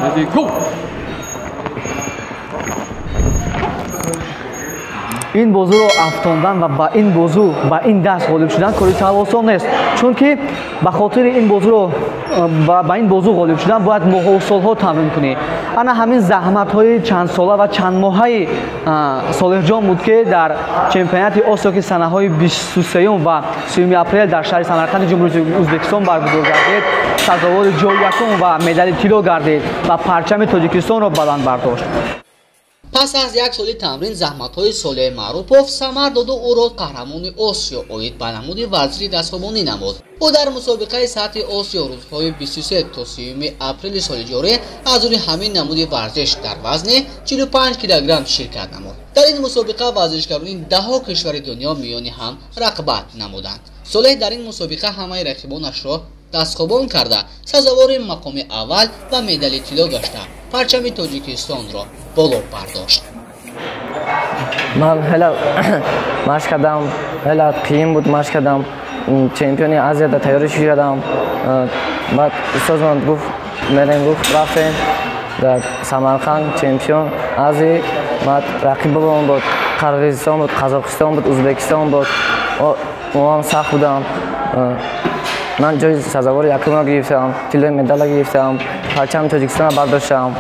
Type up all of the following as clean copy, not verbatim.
Ready, go! Ин бозуро афтондан ва ба ин бозу ба ин даст ғолиб шудан кори саҳл осон нест, чунки ба хотири ин бозуро ба ин бозу ғолиб шудан бояд моҳҳо солҳо тамрин кунӣ. Ана ҳамин заҳматҳои чандсола ва чандмоҳаи Солеҳҷон буд, ки дар чемпионати Осиё, ки санаҳои 23 ва 30 апрел дар шаҳри Самарқанди Ҷумҳурии Ӯзбекистон баргузор гардид, сазовори ҷои якум ва медали тилло гардид ва парчами Тоҷикистонро баланд бардошт. Пас аз як соли тамрин заҳматҳои Солеҳ Маъруфов самар доду ӯро қаҳрамони Осиё оид ба намуди варзиши дастхобонӣ намуд. Ӯ дар мусобиқаи сатҳи Осиё рӯзҳои 23 то 30 апрели соли ҷорӣ аз рӯи ҳамин намуди варзиш дар вазни 45 килограмм ширкат намуд. Дар ин мусобиқа варзишгарони даҳҳо кишвари дунё миёни ҳам рақобат намуданд. Солеҳ дар ин мусобиқа ҳамаи рақибонашро дастхобон карда, сазовори мақоми аввал ва медали тилло гашта, парчами Тоҷикистонро боло бардошт. Ман хеле машқ кардам, хеле қиин буд, машқ кардам. Чемпиони Азияда тайёрӣ кардам. Баъд устозмон гуфт мерем, гуфт рафтем дар Самарқанд чемпион Азия. Баъд рақибамон буд Қирғизистон буд, Қазоқистон буд, Ӯзбекистон буд. Мо сахт будам. Ман ҷои сазовори якумро гирифтам, тиллои медалро гирифтам, парчами Тоҷикистонро бардоштам.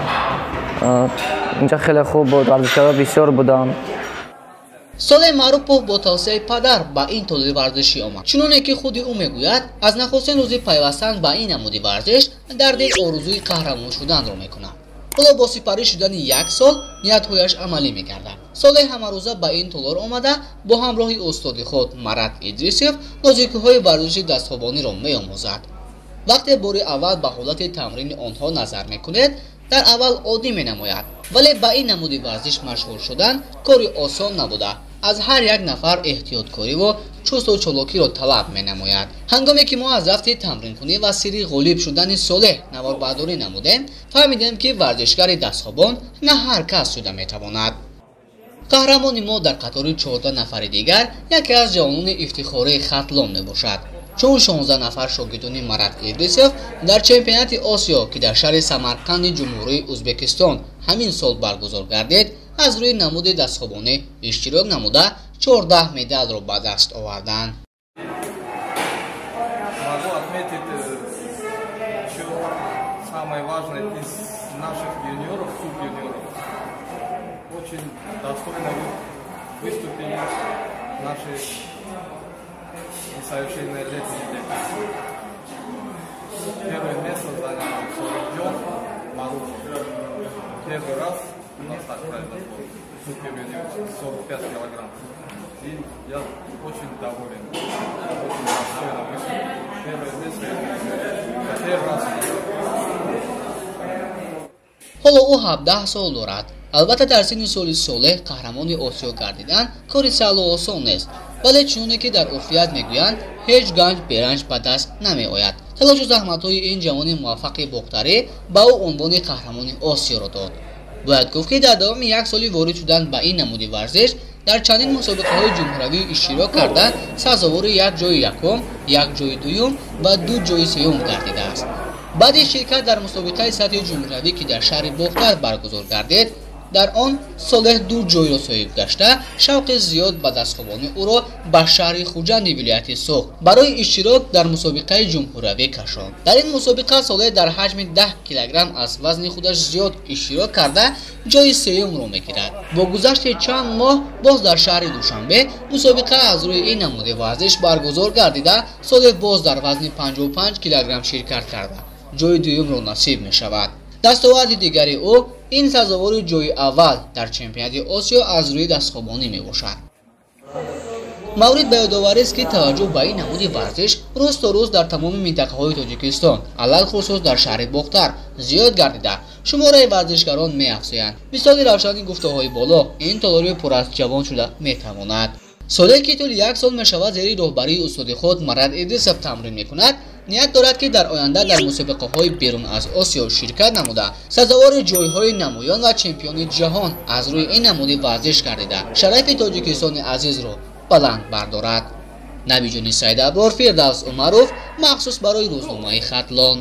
Инҷо хеле хуб буд, варзишкарон бисёр буданд. Солеҳ Маъруфов бо тавсияи падар ба ин толори варзишӣ омад. Чуноне ки худи ӯ мегӯяд, аз нахустин рӯзи пайвастан ба ин намуди варзиш дар дил орзуи қаҳрамон шуданро мекунад. Ҳоло бо сипарӣ шудани як сол ниятҳояш амалӣ мегардад. Солеҳ ҳамарӯза ба ин толор омада бо ҳамроҳи устоди худ Марат Идрисов нозикиҳои варзиши дастхобониро меомӯзад. Вақте бори аввал ба ҳолати тамрини онҳо назар мекунед, дар аввал оддӣ менамояд, вале ба ин намуди варзиш машғул шудан кори осон набуда, аз ҳар як нафар эҳтиёткориву чусту чолокиро талаб менамояд. Ҳангоме ки мо аз рафти тамринкунӣ ва сирри ғолиб шудани Солеҳ наворбардорӣ намудем, фаҳмидем, ки варзишгари дастхобон на ҳар кас шуда метавонад. Қаҳрамони мо дар қатори 14 нафари дигар яке аз ҷавонони ифтихории Хатлон мебошад. Чун 16 нафар шогирдони Марат Идрисов дар чемпионати Осиё, ки дар шаҳри Самарқанди Ҷумҳурии Ӯзбекистон ҳамин сол баргузор гардид, аз рӯи намуди дастхобонӣ иштирок намуда 14 медалро ба даст оварданд. Могу отметить еще самое важное из наших юниоров, субюниоров. Очень достойно выступили наши несовершеннолетние дети. Первое место занял Солеҳҷон Маъруфов. Первый раз у нас так произошло. Супер-юниор, 45 килограмм. И я очень доволен. Очень достойно выступил. Первое место первый раз. Ҳоло ӯ 17 сол дорад. Албатта, дар синни соли Солеҳ қаҳрамони Осиё гардидан кори саҳлу осон нест, вале чуноне ки дар урфият мегӯянд, ҳеҷ ганҷ беранҷ ба даст намеояд. Талошу заҳматҳои ин ҷавони муваффақи бохтарӣ ба ӯ унвони қаҳрамони Осиёро дод. Бояд гуфт, ки дар давоми як соли ворид шудан ба ин намуди варзиш дар чандин мусобиқаҳои ҷумҳуравӣ иштирок карда, сазовори як ҷои якум, як ҷои дуюм ва ду ҷои сеюм гардидааст. Баъди ширкат дар мусобиқаи сатҳи ҷумҳуравӣ, ки дар шаҳри Бохтар баргузор гардид, дар он Солеҳ ду ҷойро соҳиб гашта, шавқи зиёд ба дастхобонӣ ӯро ба шаҳри Хуҷанди вилояти Суғд барои иштирок дар мусобиқаи ҷумҳуравӣ кашонд. Дар ин мусобиқа Солеҳ дар ҳаҷми 10 килограмм аз вазни худаш зиёд иштирок карда, ҷои сеюмро мегирад. Бо гузашти чанд моҳ боз дар шаҳри Душанбе мусобиқа аз рӯи ин намуди варзиш баргузор гардида, Солеҳ боз дар вазни 55 килограмм ширкат карда, ҷои дуюмро насиб мешавад. Дастоварди дигари ӯ ин сазовори ҷои аввал дар чемпионати Осиё аз рӯи дастхобонӣ мебошад. Маврид ба ёдоварист, ки таваҷҷӯҳ ба ин намуди варзиш рӯз то рӯз дар тамоми минтақаҳои Тоҷикистон, алалхусус дар шаҳри Бохтар зиёд гардида, шумораи варзишгарон меафзоянд. Мисоли равшани гуфтаҳои боло ин толори пур аз ҷавон шуда метавонад. Солеҳ, ки тӯли як сол мешавад зери роҳбарии устоди худ Марат Идрисов тамрин мекунад, ният дорад, ки дар оянда дар мусобиқаҳои берун аз Осиё ширкат намуда, сазовори ҷойҳои намоён ва чемпиони ҷаҳон аз рӯи ин намуди варзиш гардида, шарафи Тоҷикистони азизро баланд бардорад. Набиҷони Саидаброр, Фирдавс Умаров, махсус барои рӯзномаи Хатлон.